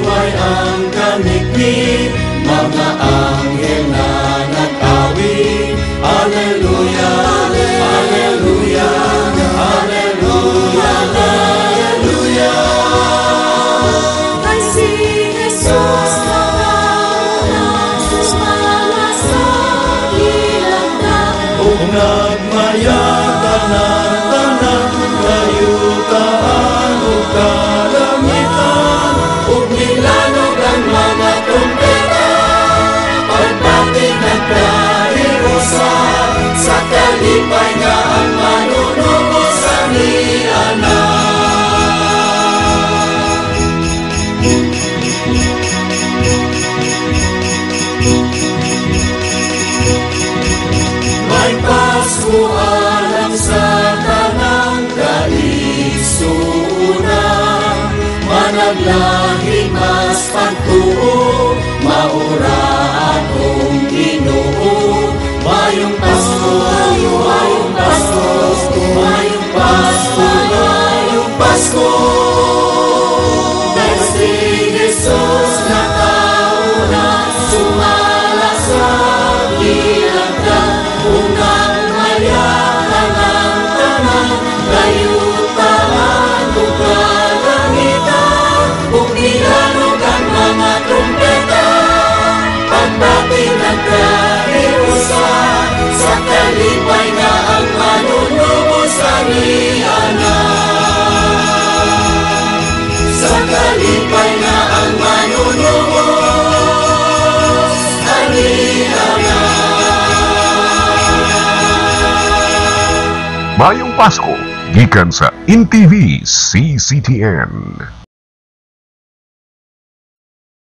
Nagkaliway ang kaniknik, mga anghel na nag-awit. Hallelujah, Hallelujah, Hallelujah, Hallelujah. Kay si Jesus natawo sumala sa gilagda. Ug nagmaya tanan-tanan, kayutaan ug kalangitan, ug nilanog ang mga trumpeta, pagbati nagkahiusa sa kalipay nga ang Manunubos ani anak. May Pasko alang sa tanang kaigsuonan, managlahi mas pagtuo, maura atong Ginoo. Mayong Pasko, mayong Pasko, mayong Pasko, mayong Pasko. Kay si Jesus natawo na, sumala sa gilagda, ug nagmaya tanan-tanan, kayutaan ug kalangitan, ug nilanog ang mga trumpeta, pagbati nagkahiusa sa kalipay nga ang Manunubos ani anak. Sa kalipay nga ang Manunubos ani anak. Mayong Pasko, gikan sa NTV CCTN.